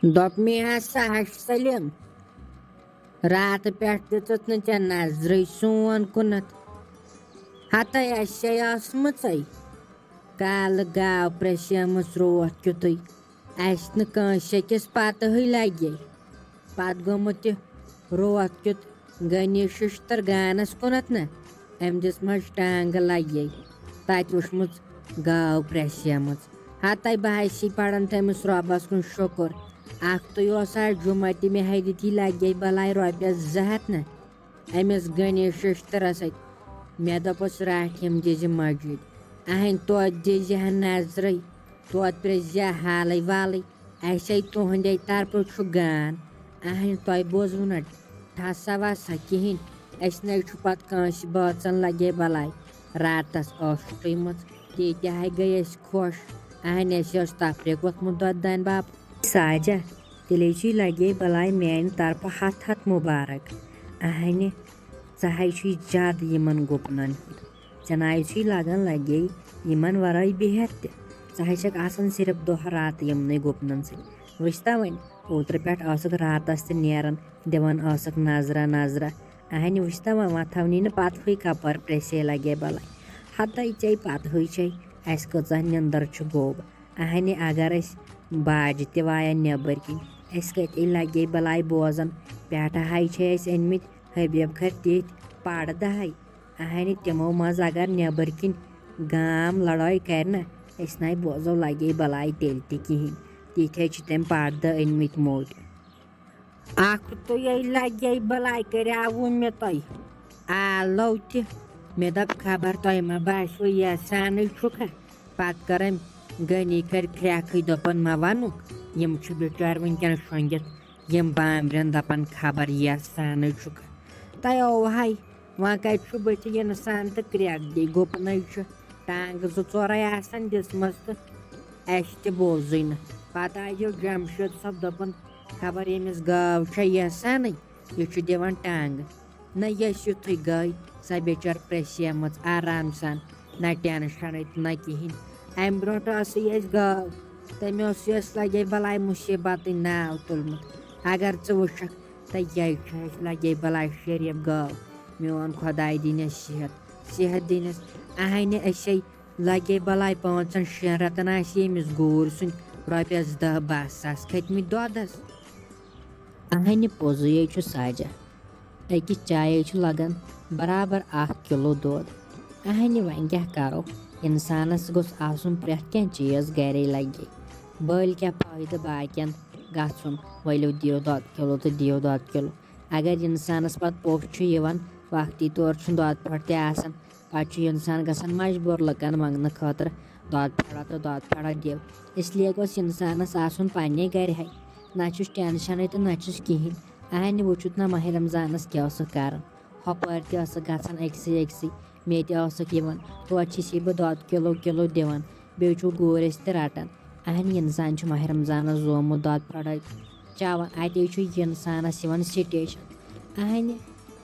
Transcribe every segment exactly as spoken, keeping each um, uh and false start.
دوٚپمَے ہسا ہش سلیٖم، راتہٕ پٮ۪ٹھ دِژٕتھ نہٕ ژےٚ نظرٕے سون کُنتھ۔ ہتے اَسہِ چھے ٲسمٕژے کالہٕ گاو پرٛسیمٕژ روتھ کیُتھُے، اَسہِ نہٕ کٲنٛسہِ أکِس پتہٕے لگے۔ پتہٕ گوٚمُت یہِ روتھ کیُتھ غنی ششتر گانس کُنتھ نہ، أمۍ دِژمَس ٹانٛگہٕ لگے، تتہِ وٕچھمٕژ گاو پرٛسیمٕژ۔ ہتے بہٕ ہسے پران تٔمِس رۄبس کُن شُکُر۔ اکھتُے اوس آز جُمعہ تہِ، مےٚ ہے دِتی لگے بلاے رۄپیس زٕ ہتھ نہ أمِس غنی ششترس سۭتۍ۔ مےٚ دوٚپُس، راٹھۍ یِم دِزِ مسجد۔ اہنۍ توتہِ دِزِ ہا نظرٕے، توتہِ پرٛزِ ہا حالٕے والٕے۔ اَسے تُہنٛدے طرفہٕ چھُ گان۔ اہنۍ تۄہہِ بوزوٕ نہ ٹھسا وسا کِہیٖنۍ۔ أسۍ نَے چھُ پتہٕ کٲنٛسہِ بٲژن لگے بلاے راتس ٲشٹٕے مٕژ۔ تیٖتیٛاہ ہے گٔے أسۍ خۄش۔ اہنۍ اَسہِ اوس تفریٖق ووٚتھمُت دۄدٕ دانہِ باپتھ۔ ساجہ، تیٚلے چھُے لگے بلاے میانہِ طرفہٕ ہتھ ہتھ مبارک۔ اہنہِ، ژٕ ہے چھُے زیادٕ یِمن گُپنن ہُنٛد۔ ژےٚ ناے چھُے لگان لگے یِمن ورٲے بِہتھ تہِ۔ ژٕ ہے چھکھ آسان صرف دۄہ راتہٕ یِمنٕے گُپنن سۭتۍ۔ وٕچھتا وۄنۍ، اوترٕ پٮ۪ٹھ ٲسٕکھ راتس تہِ نیران، دِوان ٲسٕکھ نظرہ نظرہ۔ اہنہِ وٕچھتا وۄنۍ، وۄنۍ تھاونی نہٕ پتہٕے کپٲر پرٛسے لگے بلاے۔ ہتے ژے پتہٕے چھے، اسہِ کۭژاہ نِندٕر چھِ گوٚب۔ اہنہِ اگر أسۍ باجہِ تہِ وایَن نیٚبٕرۍ کِنۍ، اَسہِ کَتہِ لَگے بَلاے بوزَن؟ پٮ۪ٹھٕ ہَے چھِ اَسہِ أنۍمٕتۍ حبیب کھٔرۍ تِتھۍ پَڑٕ دَہَے۔ اہنہِ تِمو منٛز اگر نیٚبٕرۍ کِنۍ گام لڑٲے کَرِ نہ، أسۍ نَے بوزو لَگے بَلاے تیٚلہِ تہِ کِہیٖنۍ۔ تِتھۍ حظ چھِ تٔمۍ پَڑٕ دَہ أنۍمٕتۍ موٚٹۍ۔ اکھ تُہۍ لگے بلاے کریاوٕ مےٚ تۄہہِ آلو تہِ۔ مےٚ دوٚپ، خبر تۄہہِ ما باسیو یژھانٕے چھُکھا؟ پتہٕ کٔر أمۍ غنی کٔرۍ کھرٛٮ۪کھٕے، دوٚپُن، ما وَنُکھ، یِم چھِ بِچٲرۍ وٕنکٮ۪ن شۄنٛگِتھ، یِم بامبرٮ۪ن دَپان، خبر یژھانٕے چھُکھا۔ تۄہہِ اوٚوہَے، وۄنۍ کَتہِ چھُ بٕتھِ اِنسان تہٕ کرٛٮ۪کھ دی گُپنَے چھُ۔ ٹانٛگہٕ زٕ ژورَے آسَن دِژمَژ تہٕ اَسہِ تہِ بوزُے نہٕ۔ پَتہٕ آیو جمشید صٲب، دوٚپُن، خبر ییٚمِس گاو چھےٚ یَسانٕے، یہِ چھُ دِوان ٹانٛگہٕ۔ نہ یَس یُتھُے گٔے، سۄ بِچٲر پرٛسیمٕژ آرام سان، نہ ٹٮ۪نشَنٕے تہٕ نہ کِہیٖنۍ۔ اَمہِ برونٛٹھ ٲسٕے اَسہِ گاو، تٔمۍ اوس یَس لَگے بَلاے مُصیٖبتٕے ناو تُلمُت۔ اگر ژٕ وٕچھکھ، تہٕ یہِ چھُ اَسہِ لَگے بَلاے شریٖف گاو۔ میون خۄداے دِنَس صحت، صحت دِنَس۔ اَہَنہِ أسے لَگے بَلاے پانٛژَن شٮ۪ن رٮ۪تَن آسہِ ییٚمِس گوٗر سٕنٛدۍ رۄپیَس دَہ باہ ساس کھٔتۍمٕتۍ دۄدَس۔ اَہَنہِ پوٚزُے چھُ ساجہ، أکِس چایے چھُ لَگان برابر اَکھ کِلوٗ دۄد۔ اَہَنہِ وۄنۍ کیٛاہ کَرو؟ اِنسانَس گوٚژھ آسُن پرٛٮ۪تھ کینٛہہ چیٖز گَرے لَگے۔ بٔلۍ کیٛاہ فٲیدٕ باقیَن گژھُن، ؤلِو دِیِو دۄد کِلوٗ تہٕ دِیِو دۄد کِلوٗ۔ اگر اِنسانَس پَتہٕ پوٚژھ چھُ یِوان، وقتی طور چھُنہٕ دۄد پھٔٹ تہِ آسان، پَتہٕ چھُ اِنسان گژھان مجبوٗر لُکَن منٛگنہٕ خٲطرٕ، دۄد پھٔڑا تہٕ دۄد پھٔڑا دِیِو۔ اس لیے گوٚژھ اِنسانَس آسُن پنٛنے گَرِ ہے، نہ چھُس ٹٮ۪نشَنٕے تہٕ نہ چھُس کِہیٖنۍ۔ اَہَنہِ وٕچھُتھ نہ ماہِ رمضانَس کیٛاہ اوسُکھ کَرُن، ہۄپٲرۍ تہِ ٲسٕکھ گژھان أکسٕے أکسٕے، مےٚ تہِ ٲسٕکھ یِوان، توتہِ چھِسے بہٕ دۄد کِلوٗ کِلوٗ دِوان، بیٚیہِ چھُ گوٗرۍ اَسہِ تہِ رَٹان۔ اَہَنہِ اِنسان چھُ ماہِ رمضانَس زومُت دۄد پھٔڑا چٮ۪وان، اَتے چھُ یہِ اِنسانَس یِوان سٹیشن۔ اَہنہِ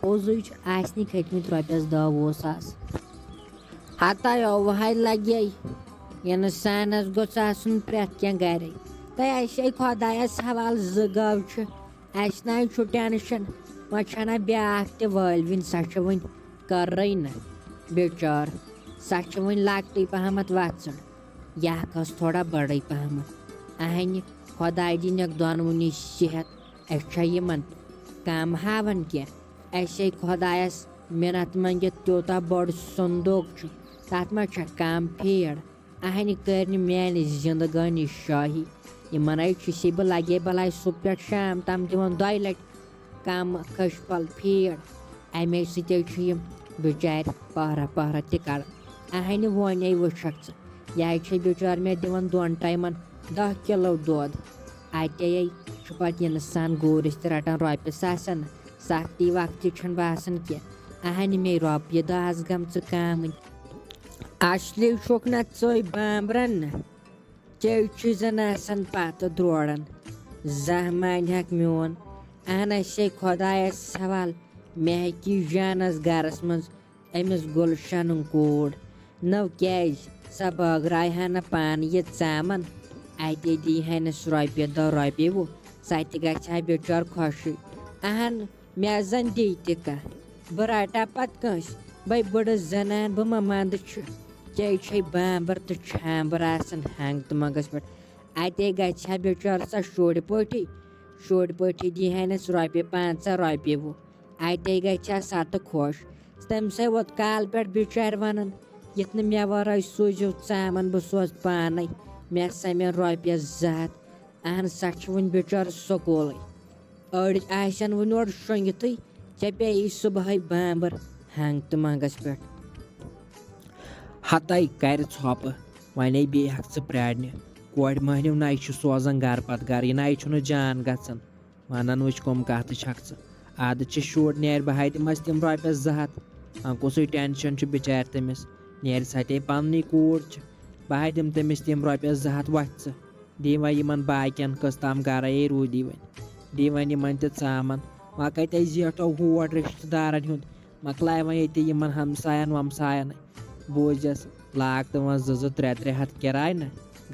پوٚزُے چھُ، آسنہِ کھٔتمٕتۍ رۄپیَس دَہ وُہ ساس۔ ہتاے اوٚوہَے لگے، اِنسانَس گوٚژھ آسُن پرٛٮ۪تھ کینٛہہ گَرے۔ تہٕ اَسے خۄدایَس حوالہٕ زٕ گٲو چھِ، اَسہِ نَے چھُ ٹٮ۪نشَن۔ وۄنۍ چھَنہ بیٛاکھ تہِ وٲلوِنۍ، سۄ چھِ وٕنۍ کٔرٕے نہٕ بِچٲر۔ سۄ چھِ وٕنۍ لۄکٹٕے پہمَتھ وَژھٕڑ۔ یہِ اکھ ٲس تھوڑا بٔڑٕے پہمتھ۔ اہنہِ خۄداے دِنکھ دۄنوٕنی صحت۔ أسۍ چھا یِمن کم ہاوان کینٛہہ؟ اَسے خۄدایس مِنت منٛگِتھ تیوٗتاہ بوٚڑ صندوق چھُ، تتھ منٛز چھا کم پھیڑ؟ اہنہِ کٔرۍ نہٕ میانہِ زندگٲنی شٲہی۔ یِمن ہے چھُسے بہٕ لگے بلاے صبح پٮ۪ٹھ شام تام دِوان دۄیہِ لٹہِ کم کھٔج پھل پھیڑ۔ امے سۭتۍ چھِ یِم بِچارِ پہرہ پہرہ تہِ کڑان۔ اہنہِ وونے وٕچھکھ ژٕ، یہِ چھِ بِچٲر مےٚ دِوان دۄن ٹایمن دَہ کِلو دۄد۔ اتے چھُ پتہٕ اِنسان گوٗرِس تہِ رٹان رۄپیہِ ساسن۔ سختی وقتی چھُنہٕ باسان کینٛہہ۔ اہنہِ مے رۄپیہِ دَہ آسہٕ گٔمژٕ کامٕے۔ اصلی چھُکھ نہ ژٕے بامبرن نہ۔ ژےٚ چھُے زن آسان پتہٕ دوران۔ زانٛہہ مانہِ ہاکھ میون۔ اہن اسے خۄدایس حوال۔ مےٚ ہیٚکی جانس گرس منٛز أمِس گُلشنن کوٗر۔ نٔو کیازِ؟ سۄ بٲگراوِ ہا نہٕ پانہٕ یہِ ژامن۔ اتے دی ہانس رۄپیہِ دَہ رۄپیہِ وُہ۔ سۄ تہِ گژھِ ہا بِچٲر خۄشٕے۔ اہن، مےٚ زن دی تہِ کانٛہہ، بہٕ رٹا پتہٕ کٲنٛسہِ؟ بے بٔڑٕس زنان، بہٕ ما منٛدٕ چھُ؟ ژےٚ چھے بامبر تہٕ چھامبر آسان ہنٛگ تہٕ منٛگس پٮ۪ٹھ۔ اتے گژھِ ہا بِچٲر سۄ شُرۍ پٲٹھی، شُرۍ پٲٹھی دی ہانس رۄپیہِ پنٛژاہ، رۄپیہِ وُہ۔ اتے گژھِ ہا سۄ تہٕ خۄش۔ تٔمۍ سٕے ووت کالہٕ پٮ۪ٹھ بِچارِ ونان، یتھ نہٕ مےٚ ورٲے سوٗزِو ژامن، بہٕ سوزٕ پانے، مےٚ سمن رۄپیس زٕ ہتھ۔ اہن، سۄ چھِ وُنہِ بِچٲر سکوٗلٕے۔ أڑۍ آسن وُنہِ اورٕ شۄنٛگِتھٕے، ژےٚ پیٚیی صُبحٲے بامبر ہنٛگ تہٕ منٛگس پٮ۪ٹھ۔ ہتے کرِ ژھۄپہٕ، ونے بیٚیہِ ہٮ۪کھ ژٕ پرٛارنہِ۔ کورِ مٔہنیو نَے چھُ سوزان گرٕ پتہٕ گرٕ، یہِ نَے چھُنہٕ جان گژھان۔ ونان وٕچھ کۄم کتھ چھکھ ژٕ۔ عادت چھِ شُر، نیرِ بہٕ ہاے دِمس تِم رۄپیس زٕ ہتھ۔ وۄنۍ کُسٕے ٹینشن چھُ بِچارِ تٔمِس؟ نیرِ سۄ تے پننٕے کوٗر چھِ۔ بہٕ ہاے دِمہٕ تٔمِس تِم رۄپیس زٕ ہتھ، وۄتھِ ژٕ۔ دِیِو وۄنۍ یِمن باقین کٔژ تام گرے روٗدی وۄنۍ۔ دِیِو وۄنۍ یِمن تہِ ژامن۔ وۄنۍ کتہِ اَسہِ زیٹھو ہور رشتہٕ دارن ہُنٛد؟ مۄکلاے وۄنۍ ییٚتہِ یِمن ہمساین ومساین۔ بوٗزٮ۪س، لاگ تہٕ وۄنۍ زٕ زٕ ترٛےٚ ترٛےٚ ہتھ کِراے نہ۔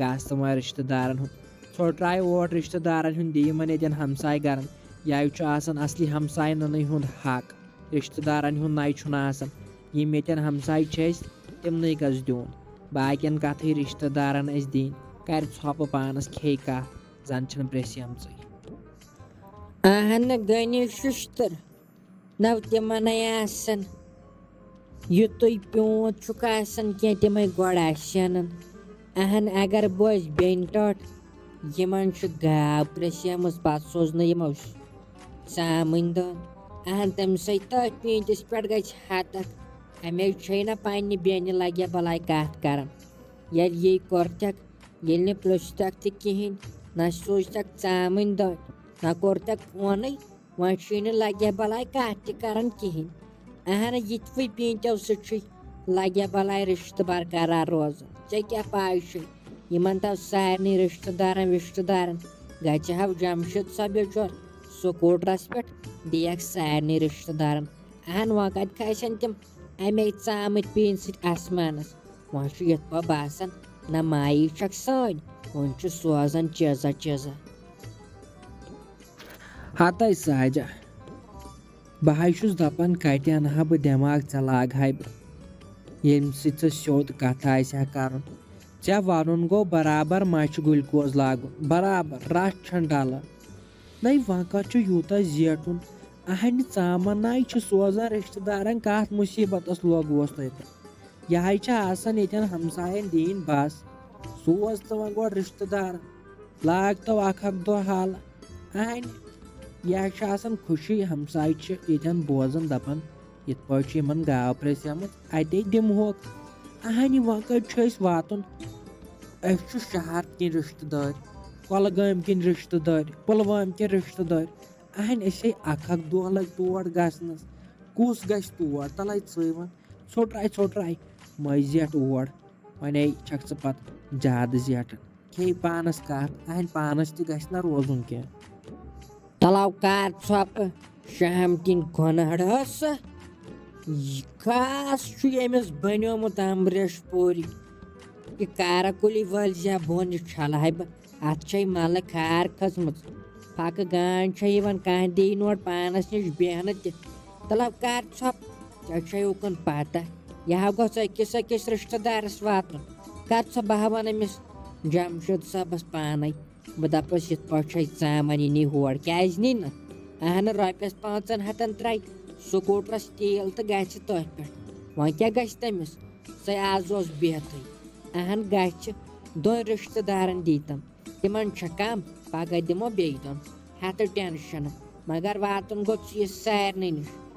گژھ تہٕ وۄنۍ رشتہٕ دارن ہُنٛد۔ ژھوٚٹراے اوٹ رشتہٕ دارن ہُنٛد، دِ یِمن ییٚتٮ۪ن ہمساے گرن۔ یہِ چھُ آسان اصلی ہمساے نُنٕے ہُنٛد حق۔ رشتہٕ دارن ہُنٛد نَے چھُنہٕ آسان۔ یِم ییٚتٮ۪ن ہمساے چھِ اَسہِ، تِمنٕے گژھِ دیُن۔ باقین کتھٕے رشتہٕ دارن اَسہِ دِنۍ۔ کرِ ژھۄپہٕ پانس، کھیٚیہِ کتھ، زن چھِنہٕ پرٛژھیمژٕے۔ اہن غنی ششتر، نو تِمنے آسن۔ یُتُے پیوٗنت چھُکھ آسان کینٛہہ، تِمے گۄڈٕ آسن۔ اہن، اگر بوز بیٚنہِ ٹٲٹھ، یِمن چھُ گاو پرٛژھیمٕژ، پتہٕ سوزنہٕ یِمو ژامٕنۍ دٲن۔ اہن، تٔمۍ سٕے تٔتھۍ پیٖنتِس پٮ۪ٹھ گژھِ ہتکھ۔ اَمے چھے نہ پننہِ بیٚنہِ لگہِ بلاے کتھ کران۔ ییٚلہِ یی کوٚرتکھ، ییٚلہِ نہٕ پرٛژھتکھ تہِ کِہیٖنۍ، نہ سوٗزتکھ ژامٕنۍ دٲن، نہ کوٚرتکھ فونٕے، وۄنۍ چھُے نہٕ لگہِ بلاے کتھ تہِ کران کِہیٖنۍ۔ اہن، یِتوٕے پیٖنتیو سۭتۍ چھُے لگہِ بلاے رشتہٕ برقرار روزان۔ ژےٚ کیٛاہ پاے چھُے، یِمن تھاو سارنٕے رشتہٕ دارن وشتہٕ دارن۔ گژھِ ہاو جمشید سۄ بِچور سکوٗٹرس پٮ۪ٹھ، دِیکھ سارنٕے رشتہٕ دارن۔ اہن، وۄنۍ کتہِ کھسن تِم امے ژامٕتۍ پیٖنتۍ سۭتۍ آسمانس؟ وۄنۍ چھُ یِتھ پٲٹھۍ باسان، نہ مایی چھکھ سٲنۍ، وۄنۍ چھُ سوزان چیزا چیزا۔ ہتے ساجا، بہٕ ہاے چھُس دپان، کتہِ انہٕ ہا بہٕ دٮ۪ماغ، ژےٚ لاگہٕ ہاے بہٕ، ییٚمہِ سۭتۍ ژےٚ سیوٚد کتھ آسہِ ہا کرُن۔ ژےٚ ونُن گوٚو برابر، مچھِ گلوکوز لاگُن برابر، رس چھنہٕ ڈلان۔ نَے وۄنۍ کتھ چھُ یوٗتاہ زیٹُن؟ اہنہِ ژامن نَے چھِ سوزان رشتہٕ دارن، کتھ مصیبتس لوگوس تۄہہِ تہٕ؟ یہِ ہاے چھِ آسان ییٚتٮ۪ن ہمساین دِنۍ بس۔ سوز تہٕ وۄنۍ گۄڈٕ رشتہٕ دارن، لاگ تو اکھ اکھ دۄہ حال۔ اہنہِ، یہِ ہا چھِ آسان خوشی، ہمساے چھِ ییٚتٮ۪ن بوزان، دپان، یِتھ پٲٹھۍ چھِ یِمن گاو پرٛژھیمٕژ، اتے دِمہوکھ۔ اہنہِ، وۄنۍ کتہِ چھُ اسہِ واتُن؟ اسہِ چھُ شہر کِنۍ رشتہٕ دٲرۍ، کۄلگٲمۍ کِنۍ رشتہٕ دٲرۍ، پُلوامہِ کِنۍ رشتہٕ دٲرۍ۔ اہنہِ، اسے اکھ اکھ دۄہ لگہِ تور گژھنس۔ کُس گژھِ تور؟ تلے ژٕے وَن۔ ژھوٚٹراے، ژھوٚٹراے، مٔہ زیٹھ اور۔ وۄنۍ چھکھ ژٕ پتہٕ زیادٕ زیٹھان۔ کھے پانس کتھ، اہنہِ پانس تہِ گژھِ نہ روزُن کینٛہہ۔ تلاو کار ژھۄپہٕ، شہم تِن گۄنہڑس۔ یہِ خاص چھُ ییٚمِس بنیومُت امبریش پوری۔ یہِ کارا کُلی وٲلۍ زیا بۄن، یہِ چھلہٕ ہاے بہٕ۔ اتھ چھے ملہٕ کھار کھٔژمٕژ۔ پھکہٕ گانٛڈ چھے یِوان، کانٛہہ دی نوٹ پانس نِش بیہنہٕ تہِ۔ تلو کر ژھۄپ، ژےٚ چھے اُکُن پتہ۔ یہِ ہا گوٚژھ أکِس أکِس رشتہٕ دارس واتُن۔ کر ژٕ، بہٕ ہا ونہٕ أمِس جمشید صٲبس پانے۔ بہٕ دپس، یِتھ پٲٹھۍ چھے ژامن، یہِ نی ہور، کیازِ نی نہٕ؟ اہنہٕ، رۄپیس پانٛژن ہتن ترٛایہِ سکوٗٹرس تیل تہٕ گژھِ تٔتھۍ پٮ۪ٹھ۔ وۄنۍ کیٛاہ گژھِ تٔمِس؟ سُے آز اوس بِہتھٕے۔ اہن گژھِ، دۄن رشتہٕ دارن دیٖتن۔ تِمن چھےٚ کم، پگاہ دِمو بیٚیہِ دۄن۔ ہتہٕ ٹینشن، مگر واتُن گوٚژھ یہِ سارنٕے نِش۔